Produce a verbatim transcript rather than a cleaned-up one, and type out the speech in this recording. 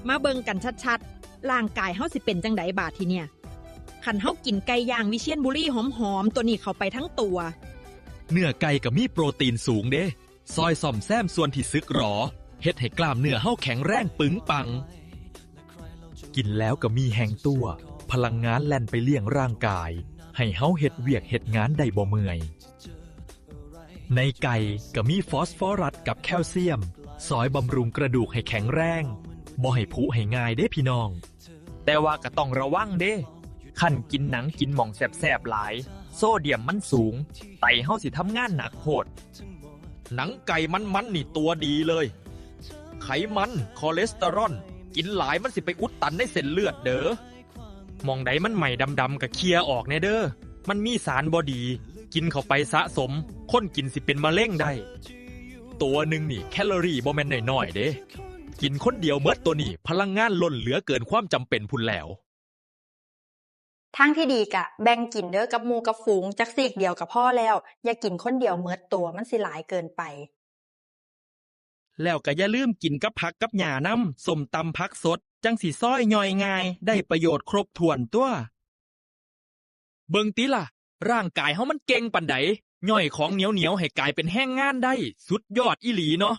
มาเบิ่งกันชัดๆ ร่างกายเฮาสิเป็นจั่งใดบาดทีเนี่ย คันเฮากินไก่ย่างวิเชียรบุรีหอมๆ ตัวนี้เข้าไปทั้งตัว เนื้อไก่ก็มีโปรตีนสูงเด้ ซอยซ่อมแซมส่วนที่สึกหรอ เฮ็ดให้กล้ามเนื้อเฮาแข็งแรงปึงปัง กินแล้วก็มีแฮงตัว พลังงานแล่นไปเลี้ยงร่างกาย ให้เฮาเฮ็ดเวียกเฮ็ดงานได้บ่เมื่อย ในไก่ก็มีฟอสฟอรัสกับแคลเซียม ซอยบำรุงกระดูกให้แข็งแรง บ่ให้ผุให้ง่ายเด้พี่น้อง แต่ว่าก็ต้องระวังเด้ คันกินหนังกินหม่องแสบๆหลาย โซเดียมมันสูง ไตเฮาสิทำงานหนักโพด หนังไก่มันๆนี่ตัวดีเลย ไขมัน คอเลสเตอรอล กินหลายมันสิไปอุดตันในเส้นเลือดเด้อ หม่องใดมันไหม้ดำๆก็เคลียร์ออกแน่เด้อ มันมีสารบ่ดี กินเข้าไปสะสม คนกินสิเป็นมะเร็งได้ ตัวหนึ่งนี่แคลอรี่บ่แม่นน้อยๆเด้ กินคนเดียวเมิดตัวนี้พลังงานล้นเหลือเกินความจำเป็นพุ้นแล้ว ทางที่ดีกะแบ่งกินเด้อกับหมู่กับฝูง จักซีกเดียวก็พอแล้ว อย่ากินคนเดียวเมิดตัว มันสิหลายเกินไป แล้วก็อย่าลืมกินกับผักกับหญ้านำ ส้มตำผักสด จั่งสิซอยย่อยง่าย ได้ประโยชน์ครบถ้วนตัว เบิ่งติล่ะ ร่างกายเฮามันเก่งปานใด ย่อยของเหนียวๆให้กลายเป็นแฮงงานได้ สุดยอดอีหลีเนาะ